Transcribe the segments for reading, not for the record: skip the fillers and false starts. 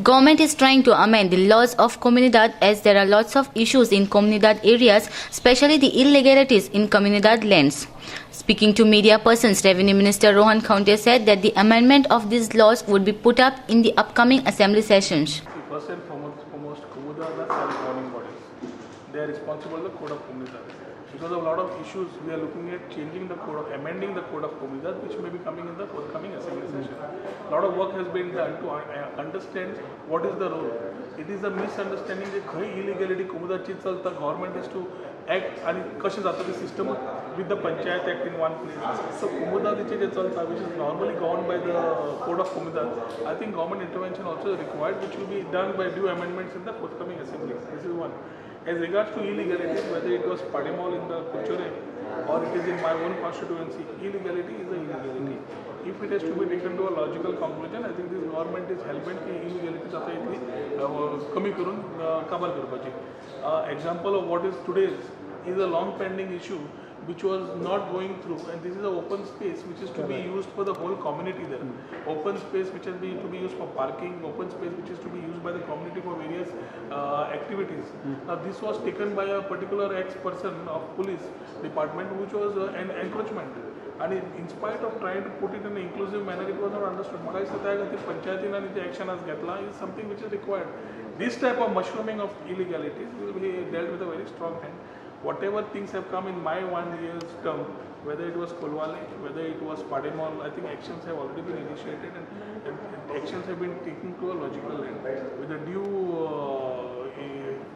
Government is trying to amend the laws of Comunidade as there are lots of issues in Comunidade areas, especially the illegalities in Comunidade lands. Speaking to media persons, Revenue Minister Rohan Khaunte said that the amendment of these laws would be put up in the upcoming assembly sessions. See, first and foremost, Comunidades are self-governing bodies. They are responsible for the Code of Comunidades. Because of a lot of issues, we are looking at changing the code, of, amending the Code of Comunidades, which may be coming in the forthcoming assembly session. A lot of work has been done to understand what is the role. It is a misunderstanding that खंय illegality कोमुनिदादची चलता, government has to act आनी कशें जाता ते system with the Panchayat Act in one place. So कोमुनिदादीचे जे चलता, which is normally governed by the Code of Comunidade, I think government intervention also is required, which will be done by due amendments in the forthcoming assembly. This is one. As regards to illegalities, whether it was Pardemol in the Curchorem or it is in my own constituency, illegality is a illegality. If it has to be taken to a logical conclusion, I think this government is hell-bent की illegalities आता इतली कमी करून काबार करपाची. Example of what is today's is a long pending issue which was not going through, and this is an open space which is to be used for the whole community there. Open space which has been to be used for parking, open space which is to be used by the community for various activities. Now this was taken by a particular ex-person of police department, which was an encroachment. And in spite of trying to put it in an inclusive manner, it was not understood. म्हाका दिसता त्या खातीर पंचायतीन आनी ते action आज घेतला is something which is required. This type of mushrooming of illegalities will be dealt with a very strong hand. Whatever things have come in my 1 year's term, whether it was Colvale, whether it was Pardemol, I think actions have already been initiated and actions have been taken to a logical end. With the due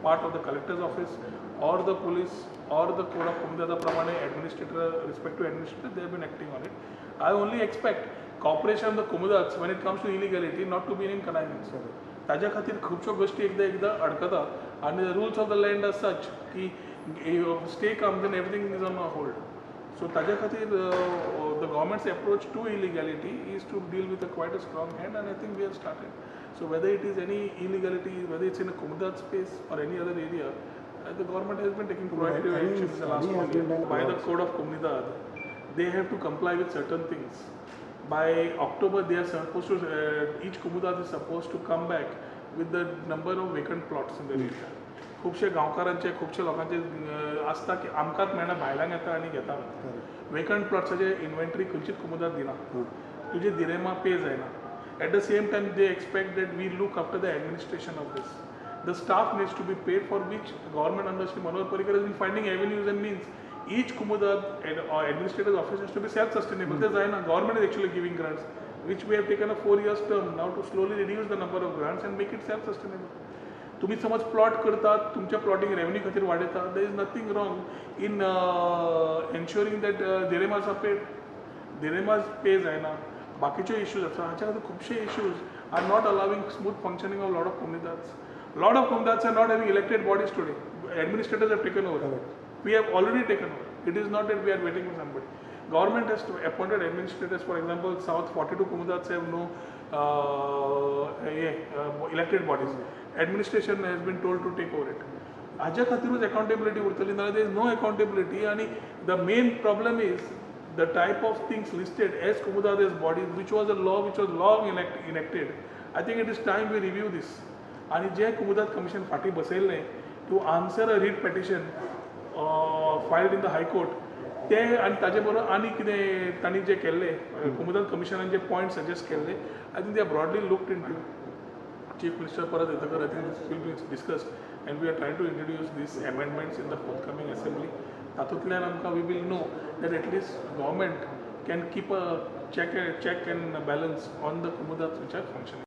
part of the collector's office or the police or the Code of Comunidade प्रमाणे administrator, respective administrator, they have been acting on it. I only expect cooperation of the Comunidades when it comes to illegality not to be in connivance. ताज्या खातीर खुबश्यो गोश्टी एकदां एकदां अडकता आनी the rules of the land are such की stay comes and everything is on a hold. So ताज्या खातीर the government's approach to illegality is to deal with a quite a strong hand, and I think we have started. So whether it is any illegality, whether it's in a Comunidade space or any other area, the government has been taking proactive action in the last 1 year. By the Code of Comunidade, they have to comply with certain things. By October, they are supposed to, each Comunidade is supposed to come back with the number of vacant plots in the area. खुबशे गांवकारांचे खुबशे लोकांचे आसता की आमकांच मेळना, भायल्यान येता आनी घेता. वेकंट प्लॉट्साचे इन्व्हेंटरी खंयचीच कोमुनिदाद दिना, तुजे दिरेमा पे जायना. At the same time they expect that we look after the administration of this. The staff needs to be paid, for which government under Shri Manohar Parrikar has been finding avenues and means. Each Comunidade administrator's office has to be self-sustainable. There's जायना, government is actually giving grants, which we have taken a 4 years term now to slowly reduce the number of grants and make it self-sustainable. तुम्ही समज plot करतात, तुमच्या plotting revenue खातीर वाडयता, there is nothing wrong in ensuring that दिरेमास are paid. दिरेमास pay जायना, बाकीच्यो इश्यूज आसा. हाच्या खातीर खुबशे issues are not allowing smooth functioning of lot of Comunidades. Lot of Comunidades are not having elected bodies today. Administrators have taken over. We have already taken over. It is not that we are waiting for somebody. Government has appointed administrators. For example, South 42 Comunidades have no elected bodies. Administration has been told to take over it. हाज्या खातीरूच accountability उरतली, नाल्यार there is no accountability. आनी the main problem is the type of things listed as Comunidades bodies, which was a law which was long enacted. I think it is time we review this. आनी जे comunidade commission फाटीं बसयल्लें to answer a writ petition filed in the High Court, ते आनी ताजे बरोबर आनी कितें तांणी जे केल्ले कोमुनिदाद कमिशनान जे पॉयंट सजेस्ट केल्ले, I think they are broadly looked into. Chief Minister परत येतकर I think this will be discussed and we are trying to introduce these amendments in the forthcoming assembly. तातूंतल्यान आमकां we will know that at least government can keep a check and balance on the Comunidades which are functioning.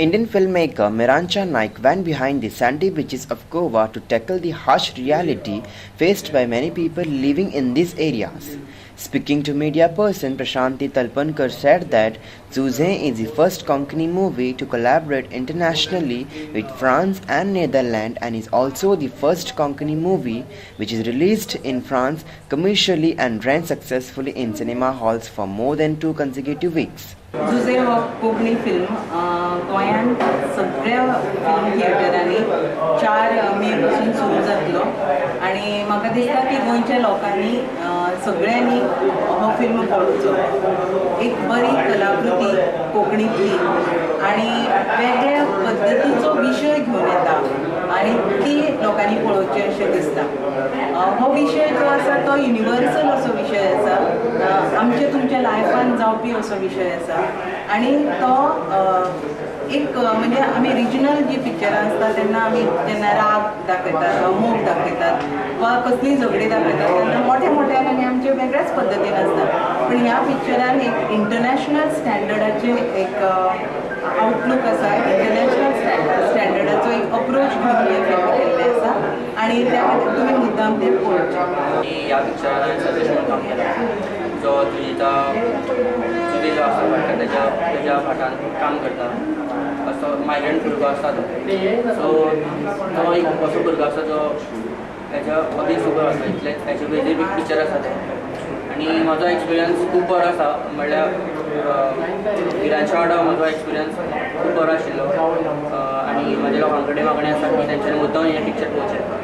Indian filmmaker Mirancha Naik went behind the sandy beaches of Goa to tackle the harsh reality faced by many people living in these areas. Speaking to media person, Prashanti Talpankar said that Zuze is the first Konkani movie to collaborate internationally with France and Netherlands and is also the first Konkani movie which is released in France commercially and ran successfully in cinema halls for more than 2 consecutive weeks. Zuze हो Konkani film गोंयांत सगळ्या film थिएटरांनी 4 मे पासून सुरू जातलो आनी म्हाका दिसता की गोंयच्या लोकांनी सगळ्यांनी हो फिल्म पळोवचो. एक बरी कलाकृती कोंकणींतली आनी वेगळ्या पद्दतीचो विशय घेवन येता आनी ती लोकांनी पळोवची अशें दिसता. हो विशय जो आसा तो युनिवर्सल असो विशय आसा, आमच्या तुमच्या लायफान जावपी असो विशय आसा आनी तो एक म्हणजे आमी रिजनल जी पिक्चरां आसता तेन्ना आमी जेन्ना राग दाखयतात वा मोग दाखयतात वा कसलीं झगडीं दाखयतात तेन्ना मोठ्या मोठ्यान आनी आमचे वेगळ्याच पद्दतीन आसता, पूण ह्या पिक्चरान एक इंटरनॅशनल स्टँडर्डाचें एक आउटलूक आसा, इंटरनॅशनल स्टँडर्डाचो एक अप्रोच घेवन हें फिल्म केल्लें आसा आनी त्या खातीर तुमी मुद्दाम तें पळोवचें. ह्या पिक्चरान सजेस्ट म्हणून काम केलां, जो तुजेचा तुजे जो आसा भाटकार तेज्या भाटान काम करता, असो मायग्रंट भुरगो आसता तो. सो तो एक असो भुरगो आसा जो हेज्या अगेन्स्ट उबो आसता, इतले हेजे बेजीर पिक्चर आसा तें. आनी म्हजो एक्सपिरियन्स खूब बरो आसा, म्हणल्यार विरांच्या वांगडा म्हजो एक्सपिरियन्स खूब बरो आशिल्लो आनी म्हज्या लोकां कडेन मागणें आसा की तेंच्यांनी मुद्दम हें पिक्चर पळोवचें.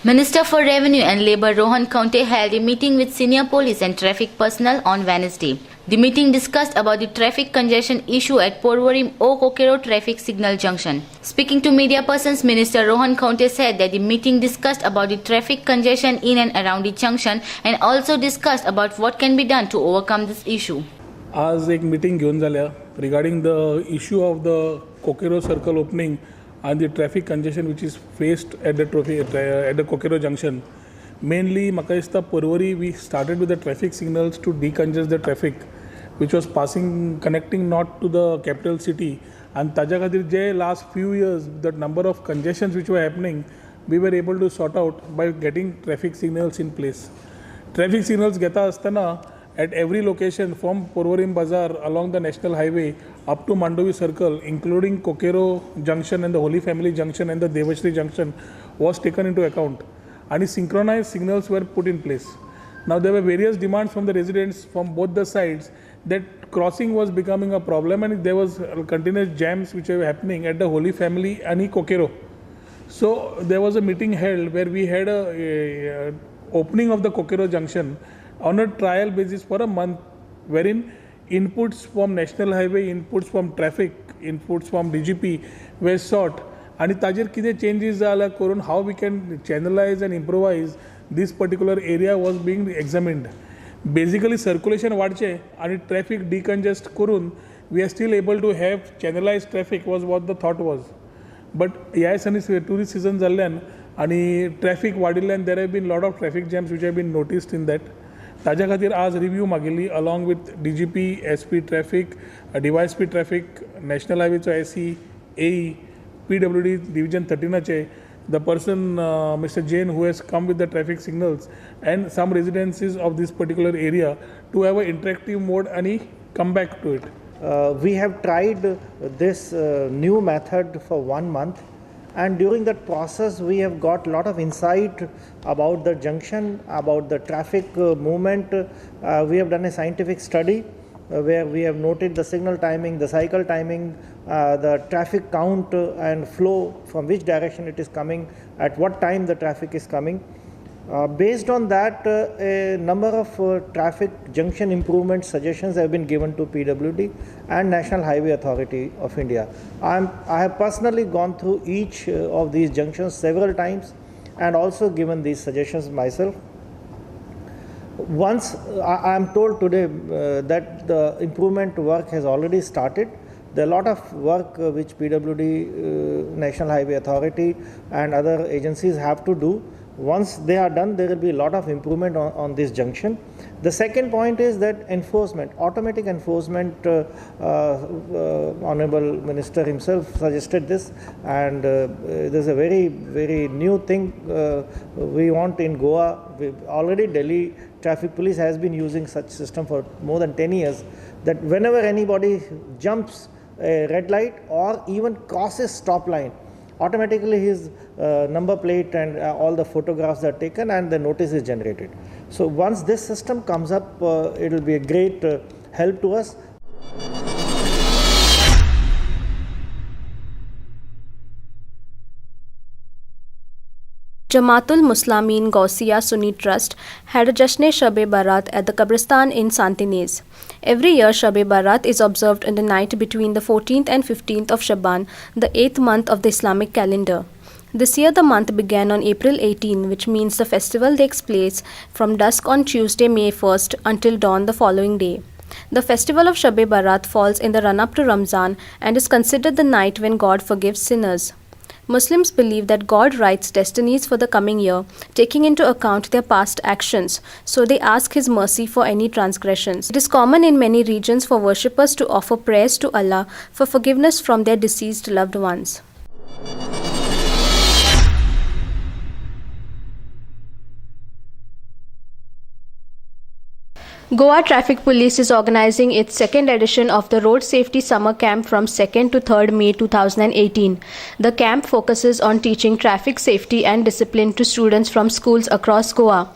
Minister for Revenue and Labour Rohan Khaunte held a meeting with senior police and traffic personnel on Wednesday. The meeting discussed about the traffic congestion issue at Porvorim O Coqueiro traffic signal junction. Speaking to media persons, Minister Rohan Khaunte said that the meeting discussed about the traffic congestion in and around the junction and also discussed about what can be done to overcome this issue. आज एक meeting घेवन जाल्या regarding the issue of the Coqueiro circle opening and the traffic congestion which is faced at the Coqueiro junction. Mainly, म्हाका दिसता Porvorim we started with the traffic signals to decongest the traffic which was passing connecting not to the capital city, and ताज्या खातीर जे last few years the number of congestions which were happening we were able to sort out by getting traffic signals in place. Traffic signals घेता आसतना at every location from Porvorim Bazaar along the National Highway up to Mandovi Circle, including Coqueiro Junction and the Holy Family Junction and the Devashri Junction, was taken into account and synchronized signals were put in place. Now there were various demands from the residents from both the sides that crossing was becoming a problem and there was continuous jams which were happening at the Holy Family and Coqueiro. So there was a meeting held where we had a opening of the Coqueiro Junction on a trial basis for a month, wherein inputs from National Highway, inputs from traffic, inputs from DGP were sought and ताजेर कितें changes जाल्यार करून how we can channelize and improvise this particular area was being examined. Basically circulation वाडचें आनी traffic decongest करून we are still able to have channelized traffic was what the thought was. But ह्या दिसांनी tourist season जाल्ल्यान आनी traffic वाडिल्ल्यान there have been lot of traffic jams which have been noticed in that. ताज्या खातीर आज review मागिल्ली along with DGP, SP traffic, DySP traffic, national हायवेचो SE, AE, PWD division 13चे the person Mr. Jain who has come with the traffic signals and some residences of this particular area to have an interactive mode and come back to it. We have tried this new method for 1 month, and during that process we have got a lot of insight about the junction, about the traffic movement. We have done a scientific study where we have noted the signal timing, the cycle timing, the traffic count and flow, from which direction it is coming, at what time the traffic is coming. Based on that, a number of traffic junction improvement suggestions have been given to PWD and National Highway Authority of India. I have personally gone through each of these junctions several times and also given these suggestions myself. Once I am told today that the improvement work has already started. There are a lot of work which PWD, National Highway Authority and other agencies have to do. Once they are done, there will be a lot of improvement on this junction. The second point is that enforcement, automatic enforcement, Honorable Minister himself suggested this, and there's a very, very new thing we want in Goa. Already Delhi Traffic Police has been using such system for more than 10 years, that whenever anybody jumps a red light or even crosses stop line, automatically his number plate and all the photographs are taken and the notice is generated. So once this system comes up, it will be a great help to us. Jamaatul Muslimeen Gausia Sunni Trust had a Jashn-e-Shab-e-Barat at the Qabristan in Santinez. Every year, Shab-e-Barat is observed in the night between the 14th and 15th of Shaban, the 8th month of the Islamic calendar. This year, the month began on April 18, which means the festival takes place from dusk on Tuesday, May 1st until dawn the following day. The festival of Shab-e-Barat falls in the run-up to Ramzan and is considered the night when God forgives sinners. Muslims believe that God writes destinies for the coming year, taking into account their past actions, so they ask His mercy for any transgressions. It is common in many regions for worshippers to offer prayers to Allah for forgiveness from their deceased loved ones. Goa Traffic Police is organizing its second edition of the Road Safety Summer Camp from 2nd to 3rd May 2018. The camp focuses on teaching traffic safety and discipline to students from schools across Goa.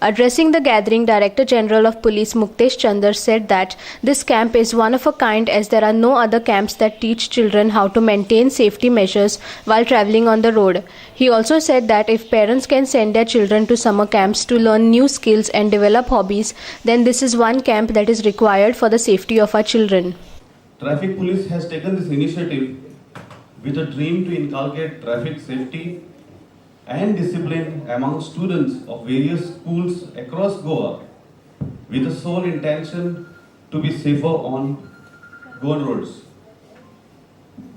Addressing the gathering, Director General of Police Muktesh Chandar said that this camp is one of a kind as there are no other camps that teach children how to maintain safety measures while traveling on the road. He also said that if parents can send their children to summer camps to learn new skills and develop hobbies, then this is one camp that is required for the safety of our children. Traffic Police has taken this initiative with a dream to inculcate traffic safety and discipline among students of various schools across Goa with the sole intention to be safer on Goan roads.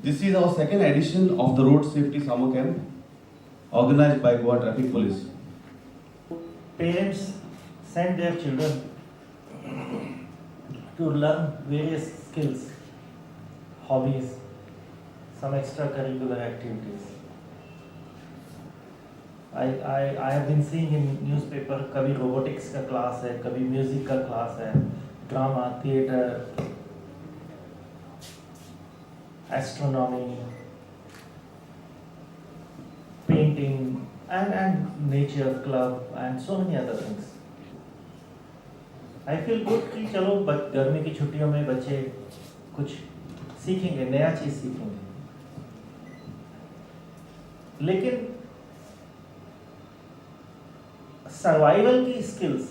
This is our second edition of the Road Safety Summer Camp organized by Goa Traffic Police. Parents send their children to learn various skills, hobbies, some extracurricular activities. I have been seeing in newspaper, Kabhi robotics का class है, कभी music का class Hai, drama, theatre, astronomy, painting and nature club and so many other things. I feel good कि चलो गर्मी की छुट्टियों में बच्चे कुछ सीखेंगे, नया चीज़ सीखेंगे. लेकिन सर्वाइवल की स्किल्स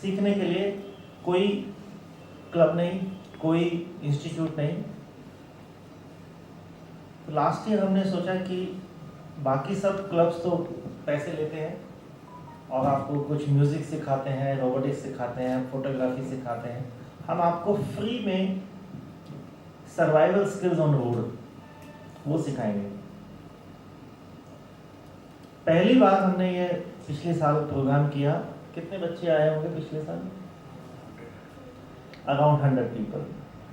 सीखने के लिए कोई क्लब नहीं, कोई इंस्टीट्यूट नहीं. तो लास्ट ईयर हमने सोचा कि बाकी सब क्लब्स तो पैसे लेते हैं और आपको कुछ म्यूज़िक सिखाते हैं, रोबोटिक्स सिखाते हैं, फोटोग्राफी सिखाते हैं, हम आपको फ्री में सर्वाइवल स्किल्स ऑन रोड वो सिखाएंगे. पहली बार हमने ये पिछले साल प्रोग्राम किया. कितने बच्चे आए होंगे पिछले साल? Around 100 people.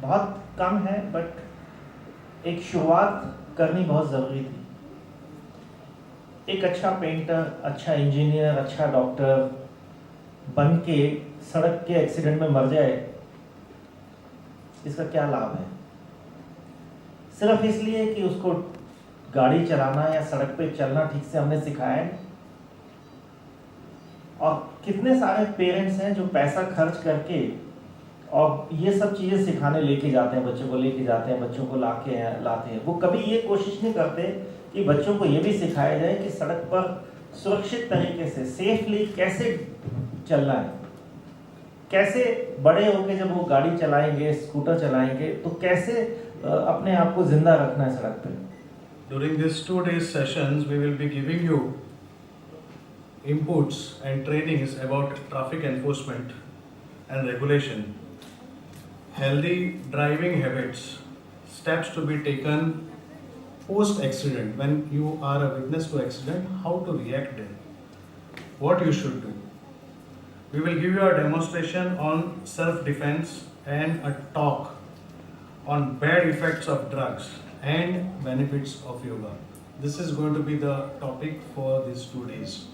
बहुत कम है, बट एक शुरुआत करनी बहुत ज़रूरी थी. एक अच्छा पेंटर, अच्छा इंजीनियर, अच्छा डॉक्टर बन के सड़क के एक्सीडेंट में मर जाए, इसका क्या लाभ है? सिर्फ इसलिए कि उसको गाड़ी चलाना या सड़क पे चलना ठीक से हमने सिखाया है. और कितने सारे पेरेंट्स हैं जो पैसा खर्च करके और ये सब चीज़ें सिखाने लेके जाते हैं, बच्चों को लेके जाते हैं, बच्चों को लाते हैं. वो कभी ये कोशिश नहीं करते कि बच्चों को ये भी सिखाया जाए कि सड़क पर सुरक्षित तरीके से सेफली कैसे चलना है, कैसे बड़े होके जब वो गाड़ी चलाएंगे, स्कूटर चलाएंगे, तो कैसे अपने आप को जिंदा रखना है सड़क पर. During these 2 days sessions, we will be giving you inputs and trainings about traffic enforcement and regulation, healthy driving habits, steps to be taken post accident, when you are a witness to accident, how to react then, what you should do. We will give you a demonstration on self-defense and a talk on bad effects of drugs and benefits of yoga. This is going to be the topic for these 2 days.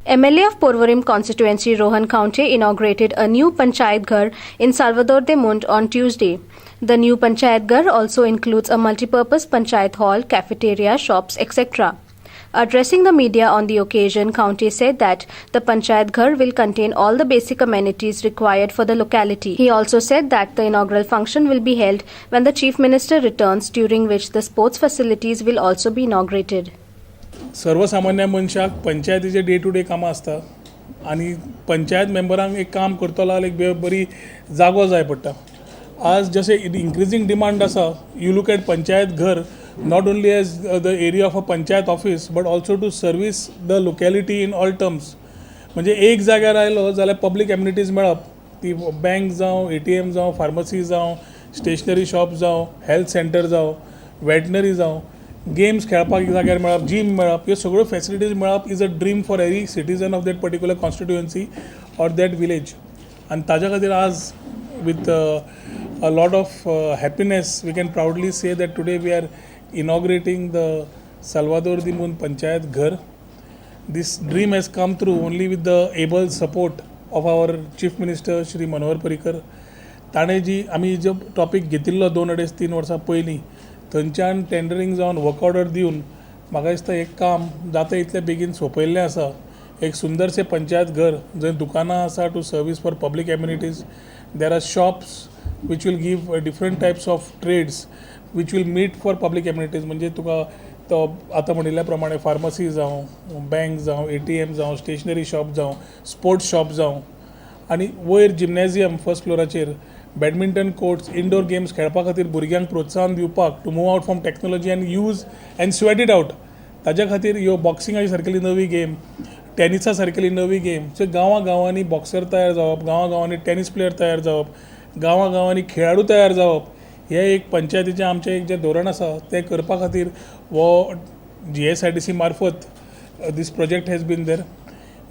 MLA of Porvorim constituency Rohan Khaunte inaugurated a new Panchayat Ghar in Salvador de Munt on Tuesday. The new Panchayat Ghar also includes a multipurpose Panchayat hall, cafeteria, shops, etc. Addressing the media on the occasion, Khaunte said that the Panchayat Ghar will contain all the basic amenities required for the locality. He also said that the inaugural function will be held when the Chief Minister returns, during which the sports facilities will also be inaugurated. सर्वसामान्य मनशाक पंचायतीचे day two day कामां आसता आनी पंचायत मेंबरांक एक काम करतलो जाल्यार एक बरी जागो जाय पडटा. आज जशें इन्क्रिजींग डिमांड आसा, you look at panchayat Ghar not only as the area of a panchayat office but also to service the locality in all terms. म्हणजे एक जाग्यार आयलो जाल्यार पब्लीक एम्युनिटीज मेळप, ती बँक जावं, ATM जावं, फार्मसी जावं, स्टेशनरी शॉप जावं, हेल्थ सेंटर जावं, वेटनरी जावं, गेम्स खेळपाक जाग्यार मेळप, जीम मेळप, ह्यो सगळ्यो फॅसिलिटीज मेळप is a dream for every citizen of that particular constituency or that village. आनी ताज्या खातीर आज with a lot of happiness we can proudly say that today we are inaugurating the Salvador de Munt Panchayat Ghar. This dream has come through only with the able support of our Chief Minister Shri Manohar Parrikar. ताणें जी आमी जो topic घेतिल्लो 2-2.5-3 वर्सां पयलीं, थंयच्यान टेंडरींग जावन work order दिवन म्हाका दिसता एक काम जाता इतले बेगीन सोंपयल्लें आसा. एक सुंदरशें पंचायत घर जंय दुकानां आसा to service for public amenities, there are shops which will give different types of trades which will meet for public amenities. म्हणजे तुका तो आतां म्हणिल्ल्या प्रमाणे फार्मसी जावं, बँक जावं, ATM जावं, स्टेशनरी शॉप जावं, स्पोर्ट्स शॉप जावं, आनी वयर जिम्नॅजियम फर्स्ट फ्लोराचेर बॅडमिंटन कोर्ट्स, इंडोर गेम्स खेळपा खातीर भुरग्यांक प्रोत्साहन दिवपाक to move out from technology and use and sweat it out. ताज्या खातीर ह्यो बॉक्सिंगाची सारकेली नवी गेम, टेनिसा सारकेली नवी गेम, सो गांवां गांवांनी बॉक्सर तयार जावप, गांवां गांवांनी टेनीस प्लेयर तयार जावप, गांवां गांवांनी खेळाडू तयार जावप, हें एक पंचायतीचें आमचें एक जें धोरण आसा तें करपा खातीर हो GSIDC मार्फत this project has been there.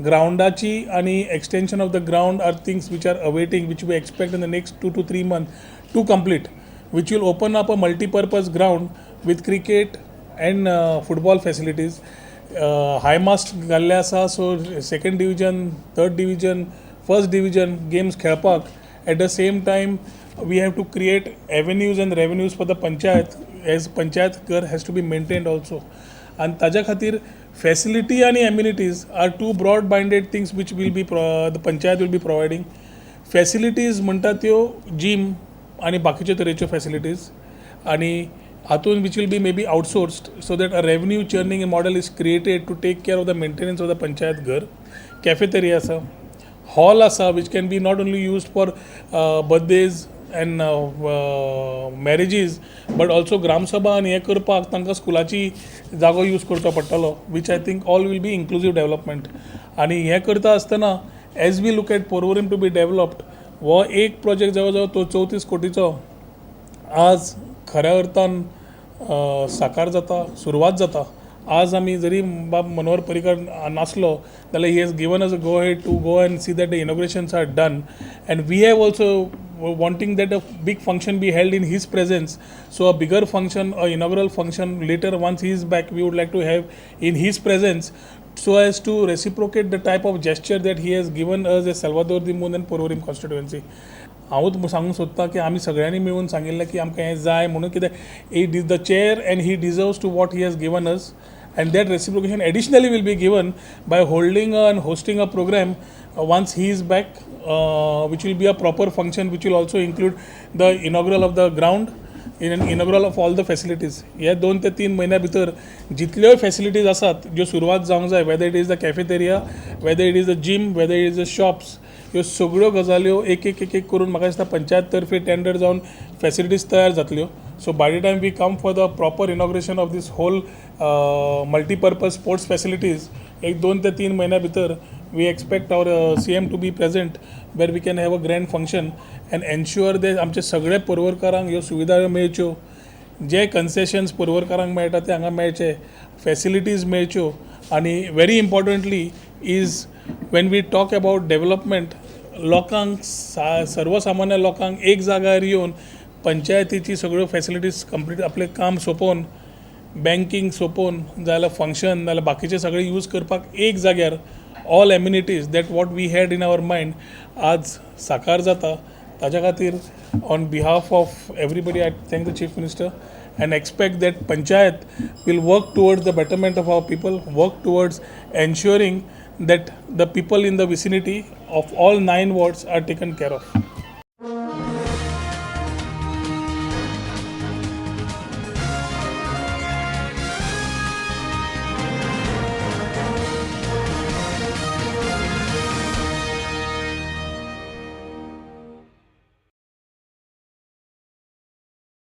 ग्रावंडाची आनी extension of the ground are things which are awaiting, which we expect in the next 2 to 3 months to complete, which will open up a multipurpose ground with cricket and football facilities. High mast घाल्ले आसा, so second division, third division, first division games खेळपाक. At the same time we have to create avenues and revenues for the panchayat, as panchayat Ghar has to be maintained also. आनी ताज्या खातीर facility आनी amenities are two broad binded things which will be the panchayat will be providing. Facilities म्हणटा त्यो gym आनी बाकीच्यो तरेच्यो facilities, आनी हातून which will be may be outsourced so that a revenue churning model is created to take care of the maintenance of the panchayat Ghar. Cafeteria आसा, hall आसा which can be not only used for birthdays and marriages but also gram sabha आनी हें करपाक तांकां स्कुलाची जागो use करचो पडटलो, which I think all will be inclusive development. आनी हें करता आसतना as we look at Porvorim to be developed, हो एक प्रोजेक्ट जवळ जवळ तो 34 कोटीचो आज खऱ्या अर्थान साकार जाता, सुरवात जाता. आज आमी जरी बाब मनोहर पर्रीकर नासलो जाल्यार he has given us a go ahead to go and see that the inaugurations are done, and we have also wanting that a big function be held in his presence. So a bigger function, a inaugural function later once he is back, we would like to have in his presence, so as to reciprocate the type of gesture that he has given us as Salvador de Munt and Porvorim constituency. हांवूच सांगूंक सोदता की आमी सगळ्यांनी मेळून सांगिल्लें की आमकां हें जाय म्हणून, कित्याक it is the chair and he deserves to what he has given us, and that reciprocation additionally will be given by holding and hosting a program once he is back, which will be a proper function, which will also include the inaugural of the ground, in an inaugural of all the facilities. हे 2 ते 3 म्हयन्या भितर जितल्योय facilities आसात ज्यो सुरवात जावंक जाय, whether it is the cafeteria, whether it is the gym, whether it is the shops, ह्यो सगळ्यो गजाल्यो एक एक एक एक करून म्हाका दिसता पंचायत तर्फे टेंडर जावन फॅसिलिटीज तयार जातल्यो. So by the time we come for the proper inauguration of this whole multipurpose sports facilities, एक 2 ते 3 म्हयन्या भितर We expect our CM to be present, where we can have a grand function and ensure that आमचे सगळे पर्वरकारांक ह्यो सुविधा मेळच्यो, जे concessions पर्वरकारांक मेळटा ते हांगा मेळचे, फॅसिलिटीज मेळच्यो. आनी very importantly is, when we talk about development, लोकांक सा सर्वसामान्य लोकांक एक जाग्यार येवन पंचायतीची सगळ्यो फॅसिलिटीज कंप्लीट, आपलें काम सोंपोवन, बँकींग सोंपोवन, जाल्यार फंक्शन, जाल्यार बाकीचे सगळे यूज करपाक एक जाग्यार all amenities that what we had in our mind आज साकार जाता. ताच्या खातीर on behalf of everybody I thank the Chief Minister and expect that panchayat will work towards the betterment of our people, work towards ensuring that the people in the vicinity of all nine wards are taken care of.